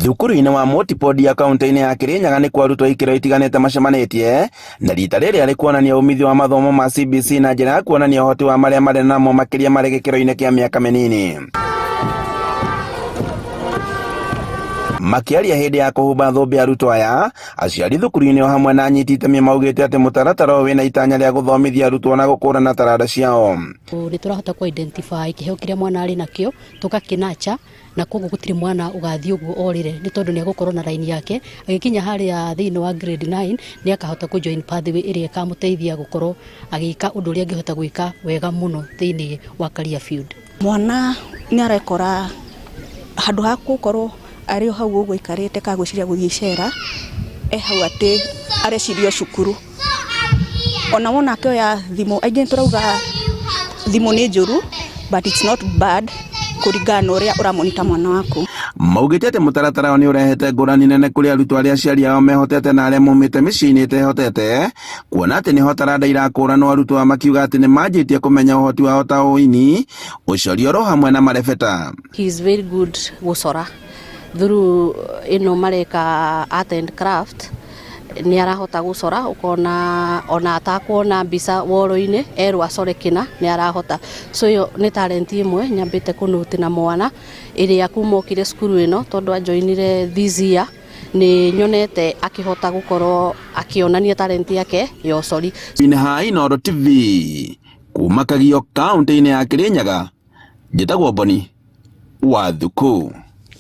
Thukuru-inĩ wa Multipodia kaunti-inĩ ya Kirinyaga nĩ kwa arutwo ikĩro itiganĩte macemanĩtie na rita rĩrĩ arĩ kuonania umithio wa mathomo ma CBC na njĩra ya kuonania ũhoti wa marĩa marĩ namo makĩria marĩ gĩkĩro-inĩ kĩa mĩaka mĩnini. Makĩaria hĩndĩ ya kũhumba thũmbĩ arutwo aya, aciari thukuru-inĩ o hamwe na anyiti itemi maugĩte atĩ mũtaratara ũyũ wĩna itanya rĩa gũthomithia arutwo na gũkũrana taranda ciao. Nĩ tũrahota kũ identify kĩheo kĩrĩa mwana arĩ nakĩo tũgakĩnacha na koguo gũtirĩ mwana ũgathiĩ ũguo orĩre nĩ tondũ nĩ egũkorwo na raini yake agĩkinya harĩa thĩinĩ wa grade 9 nĩ akahota kũ join pathway ĩrĩa ĩkamũteithia gũkorwo agĩka ũndũ ũrĩa angĩhota gwĩka wega mũno thĩinĩ wa career field. Mwana nĩ arekora handũ ha gũkorwo arĩ o hau ũguo aikarĩte kana gwĩciria gũthiĩ icera, e hau atĩ areciria o cukuru. Ona wona akĩoya thimũ, aingĩ nĩ tũrauga thimũ nĩ njũru but it's not bad kũringana na ũrĩa ũra monitor mwana waku. Maugĩte atĩ mũtaratara ũyũ nĩ ũrehete ngũrani nene kũrĩ arutwo arĩa aciari ao mehotete na arĩa maumĩte mĩciĩ-inĩ ĩtehotete, kuona atĩ nĩho taranda irakũranwo arutwo aya makiuga atĩ nĩ manjĩtie kũmenya ũhoti wao ta ũini, ũcori oro hamwe na marebeta. He is very good gũcora through ĩno mareka art and craft nĩ arahota gũcora ũkona ona atakuona mbica woro-inĩ erwo acore kĩna nĩ arahota. So ĩyo nĩ talent ĩmwe nyambĩte kũ note na mwana ĩrĩa kuma okire cukuru ĩno tondũ anjoinire this year nĩ nyonete akĩhota gũkorwo akĩonania talent yake ya ũcori. Inha Inooro TV kuma Kagio kaunti-inĩ ya Kirinyaga, njĩtagwo Boni wa Thuku.